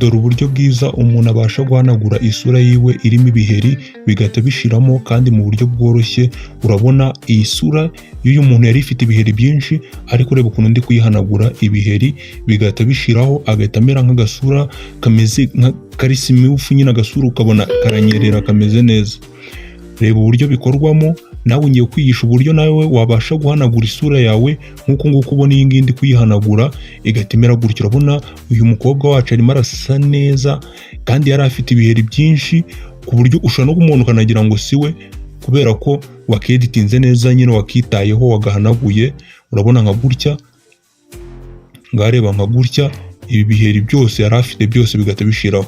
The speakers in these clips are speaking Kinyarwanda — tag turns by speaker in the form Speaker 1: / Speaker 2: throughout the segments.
Speaker 1: Dore uburyo bwiza umuntu abasha guhanagura isura yiwe irimo ibiheri bigahita bishiramo kandi mu buryo bworoshye. Urabona iyi sura y'uyu muntu yari ifite ibiheri byinshi, ariko reba ukuntu ndi kuyihanagura, ibiheri bigahita bishiraho, agahita amera nk'agasura kameze nka kari smooth nyine, agasura ukabona karanyerera, kameze neza. Reba uburyo bikorwamo. Nawe ngiye kwigisha uburyo nawe wabasha guhanagura isura yawe nk'uko nguko ubona iyi ngiyi ndi kuyihanagura, igahita imera gutyo. Urabona uyu mukobwa wacu arimo arasa neza kandi yari afite ibiheri byinshi, ku buryo ushobora no kumubona ukanagira ngo si we, kubera ko wakeditinze neza nyine, wakitayeho, wagahanaguye. Urabona nka gutya, ngareba nka gutya, ibi biheri byose yari afite byose bigahita bishiraho.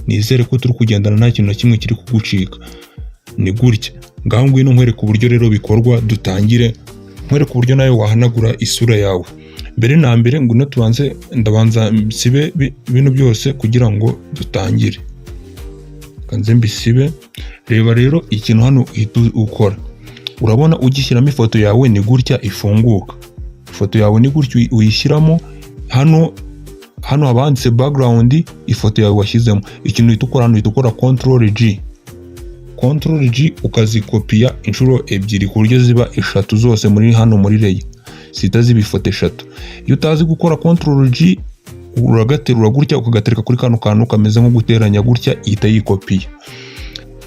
Speaker 1: Nizere ko turi kugendana, nta kintu na kimwe kiri kugucika. Ni gutya. Ngaho ngwino nkwereka uburyo rero bikorwa. Dutangire nkwereka uburyo nawe wahanagura isura yawe. Mbere na mbere, ngwino tubanze, ndabanza mbisibe bino byose kugira ngo dutangire. Kanze mbisibe. Reba rero ikintu hano uhita ukora. Urabona ugishyiramo ifoto yawe ni gutya ifunguka. Ifoto yawe ni gutya uyishyiramo. Hano haba handitse background, ifoto yawe washyizemo. Ikintu uhita ukora hano, uhita ukora Control G, Control G, ukazikopiya inshuro ebyiri ku buryo ziba eshatu zose muri hano muri layer, zihita ziba ifoto eshatu. Iyo utazi gukora Control G, uragaterura gutya, ukagatereka kuri kano kantu kameze nko guteranya gutya, ihita yikopiya.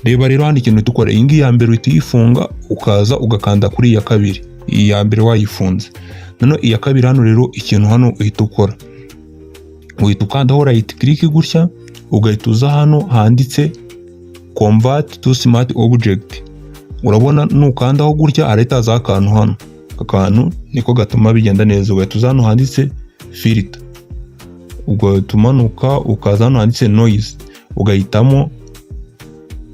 Speaker 1: Reba rero hano ikintu uhita ukora. Iyi ngiyi ya mbere uhita uyifunga, ukaza ugakanda kuri iya kabiri. Iyi ya mbere wayifunze, noneho iya kabiri hano rero, ikintu hano uhita ukora, uhita ukandaho right click gutya, ugahita uza hano handitse "Convert to smart object". Urabona nukandaho gutya harahita hazaho akantu hano. Aka kantu niko gatuma bigenda neza. Ugahita uza hano handitse filter, ugahita umanuka ukaza hano handitse noise, ugahitamo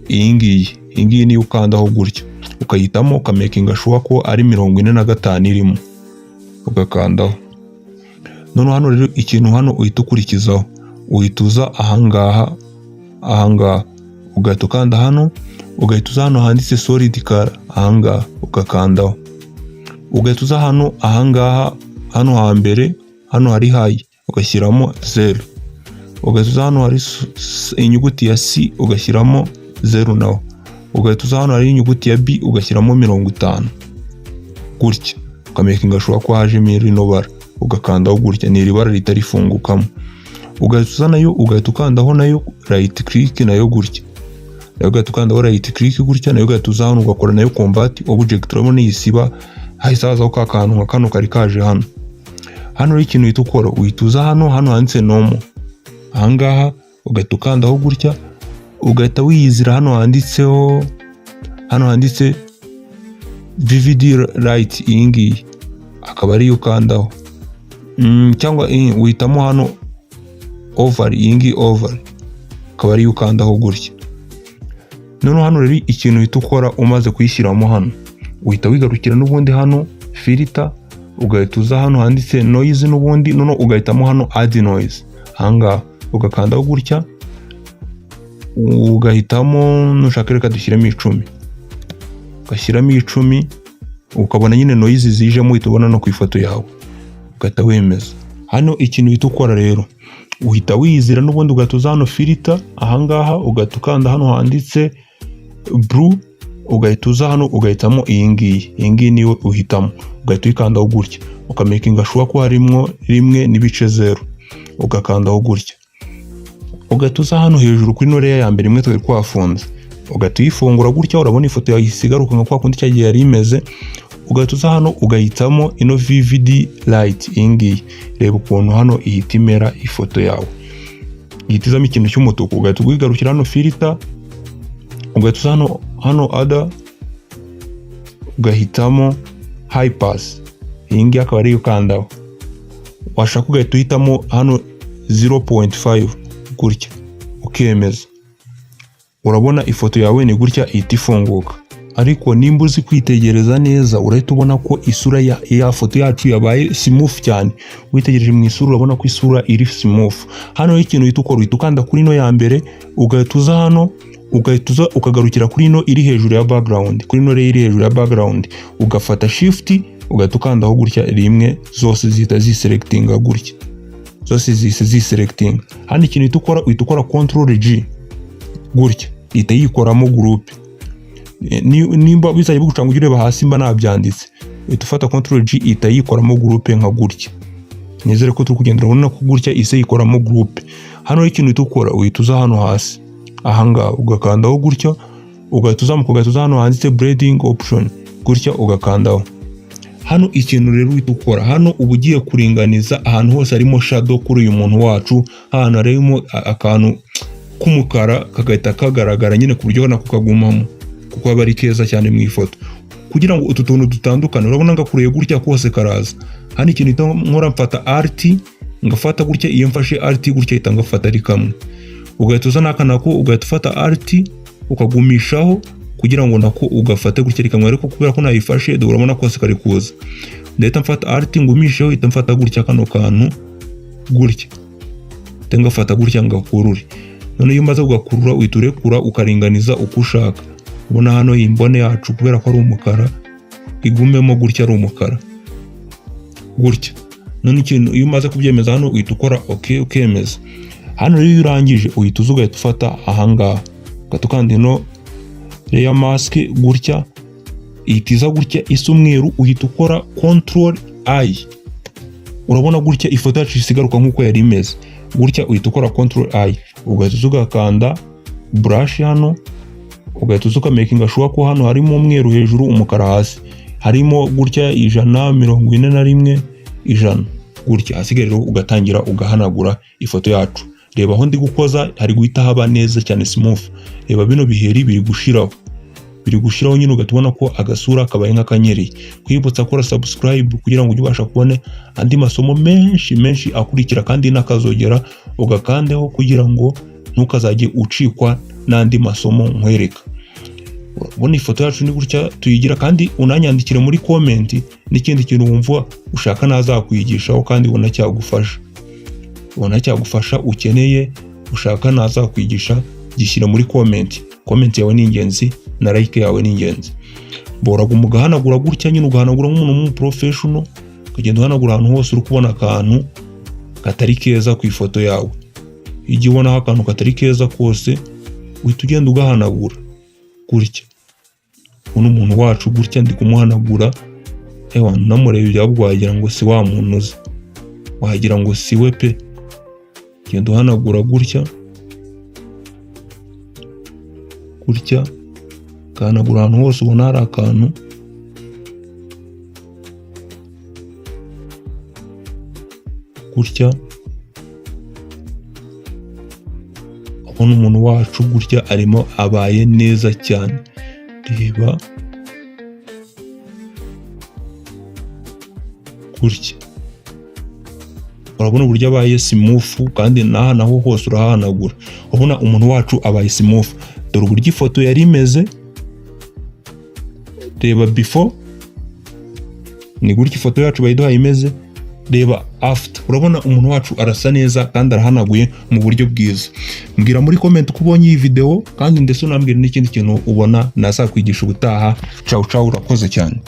Speaker 1: iyi ngiyi. Iyi ngiyi niyo ukandaho gutya, ukayihitamo, ukamakinga sure ko ari 45 irimo, ugakandaho. Noneho hano rero, ikintu hano uhita ukurikizaho, uhita uza ahangaha, ugahita ukanda hano, ugahita uza hano handitse solid color ahangaha, ugakandaho, ugahita uza hano ahangaha, hano hambere, hano hari high, ugashyiramo 0, ugahita uza hano hari inyuguti ya C, ugashyiramo 0 naho, ugahita uza hano hari inyuguti ya B, ugashyiramo 50 gutya, ukamakinga sure ko hajemo rino bara, ugakandaho gutya, ni iri bara rihita rifungukamo. Ugahita uza nayo, ugahita ukandaho nayo right click nayo gutya, nayo ugahita ukandaho right click gutya, nayo ugahita uza hano ugakora nayo convert object. Urabona iyi siba hahise hazaho ka kantu nka kano kari kaje hano. Hano rero ikintu uhita ukora, uhita uza hano handitse normal ahangaha, ugahita ukandaho gutya, ugahita wiyizira hano handitseho, hano handitse vivid light, iyi ngiyi akaba ariyo ukandaho, cyangwa uhitamo hano overlay, iyi ngiyi overlay akaba ariyo ukandaho gutya. Noneho hano rero ikintu uhita ukora umaze kuyishyiramo hano, uhita wigarukira n'ubundi hano filter, ugahita uza hano handitse noise n'ubundi, noneho ugahitamo hano add noise ahangaha, ugakandaho gutya, ugahitamo, nushaka reka dushyiremo 10, ugashyiramo 10, ukabona nyine noise zijemo, uhita ubona no ku ifoto yawe, ugahita wemeza. Hano ikintu uhita ukora rero, uhita wiyizira n'ubundi, ugahita uza hano filter ahangaha, ugahita ukanda hano handitse blur, ugahita uza hano ugahitamo iyi ngiyi. Iyi ngiyi niyo uhitamo, ugahita uyikandaho gutya, ukamakinga sure ko harimwo 1.0, ugakandaho gutya, ugahita uza hano hejuru kuri ino layer ya mbere imwe twari twafunze, ugahita uyifungura gutya. Urabona ifoto yawe ihise igaruka nka kwa kundi cya gihe yari imeze. Ugahita uza hano ugahitamo ino vivid light, iyi ngiyi. Reba ukuntu hano ihita imera, ifoto yawe ihita izamo ikintu cy'umutuku. Ugahita wigarukira hano filter, ugahita uza hano other, ugahitamo high pass, iyi ngiyi akaba ariyo ukandaho. Washaka ugahita uhitamo hano 0.5 gutya, ukemeza. Urabona ifoto yawe ni gutya ihita ifunguka. Ariko nimba uzi kwitegereza neza, urahita ubona ko isura ya foto yacu yabaye smooth cyane. Witegereje mu isura, urabona ko isura iri smooth. Hano rero ikintu uhita ukora, uhita ukanda kuri ino ya mbere, ugahita uza hano, ugahita uza ukagarukira kuri ino iri hejuru ya background, kuri ino iri hejuru ya background, ugafata shift, ugahita ukandaho gutya rimwe, zose zihita ziselectinga gutya. Zose zihise ziselectinga. Hano ikintu uhita ukora, uhita ukora Control G gutya, ihita yikoramo groupe. Nimba bizajya bigucanga ujye ureba hasi mba nabyanditse. Uhita ufata Control G, ihita yikoramo groupe nka gutya. Nizere ko turi kugenda. Urabona ko gutya ise yikoramo groupe. Hano ikintu uhita ukora, uhita uza hano hasi ahangaha ugakandaho gutya, ugahita uzamuka, ugahita uza hano handitse blending option gutya, ugakandaho. Hano ikintu rero uhita ukora, hano uba ugiye kuringaniza ahantu hose harimo shadow kuri uyu muntu wacu, ahantu harimo akantu k'umukara kagahita kagaragara nyine, ku buryo nako kagumamo, kuko aba ari keza cyane mu ifoto, kugira ngo utu tuntu dutandukane. Urabona ngakuriye gutya kose karaza. Hano ikintu uhita nkora, mfata Alt ngafata gutya. Iyo mfashe Alt gutya, ihita ngafata ari kamwe. Ugahita uza n'aka nako, ugahita ufata Alt ukagumishaho kugira ngo nako ugafate gutya ari kamwe. Ariko kubera ko nayifashe, dore urabona kose kari kuza. Ndahita mfata Alt ngumisheho, ihita mfata gutya kano kantu gutya, ihita ngafata gutya ngakurure. None iyo umaze kugakurura, uhita urekura ukaringaniza uko ushaka. Ubona hano iyi mbone yacu, kubera ko ari umukara, igumemo gutya ari umukara gutya. None ikintu, iyo umaze kubyemeza hano, uhita ukora OK, ukemeza. Hano rero iyo urangije, uhita uza ugahita ufata ahangaha, ugahita ukanda ino layer mask gutya, ihita iza gutya isa umweru. Uhita ukora Control I. Urabona gutya ifoto yacu isigaruka nk'uko yari imeze gutya. Uhita ukora Control I, ugahita uza ugakanda brush hano, ugahita uza ukamakinga sure ko hano harimo umweru hejuru, umukara hasi, harimo gutya 141, 100 gutya. Hasigaye rero ugatangira ugahanagura ifoto yacu. Reba aho ndi gukoza, hari guhita haba neza cyane, smooth. Reba bino biheri biri gushiraho, biri gushiraho nyine, ugahita ubona ko agasura kabaye nk'akanyereye. Kwibutsa kora subscribe kugira ngo ujye ubasha kubona andi masomo menshi menshi akurikira, kandi n'akazogera ugakandeho kugira ngo ntukazajye ucikwa n'andi masomo nkwereka. Urabona ifoto yacu ni gutya tuyigira. Kandi unanyandikire muri comment n'ikindi kintu wumva ushaka nazakwigishaho, kandi ubona cyagufasha, ubona cyagufasha, ukeneye, ushaka nazakwigisha, gishyira muri comment. Comment yawe ni ingenzi na like yawe ni ingenzi. Boraguma ugahanagura gutya nyine, ugahanagura nk'umuntu w'umuprofessional, ukagenda uhanagura ahantu hose uri kubona akantu katari keza ku ifoto yawe. Igihe ubonaho akantu katari keza kose, uhita ugenda ugahanagura gutya. Uno umuntu wacu gutya ndi kumuhanagura, ewa unamureba ibyabwo wagira ngo si wa muntu uzi, wagira ngo si we pe. Genda uhanagura gutya gutya, ugahanagura ahantu hose ubona hari akantu gutya. Ubona umuntu wacu gutya arimo abaye neza cyane. Reba gutya, urabona uburyo abaye smooth, kandi n'aha naho hose urahanagura, urabona umuntu wacu abaye smooth. Dore uburyo ifoto yari imeze. Reba before, ni gutya ifoto yacu bayiduhaye imeze. Reba after, urabona umuntu wacu arasa neza kandi arahanaguye mu buryo bwiza. Mbwira muri comment uko ubonye iyi video, kandi ndetse unambwira n'ikindi kintu ubona nazakwigisha ubutaha. Ciao ciao, urakoze cyane.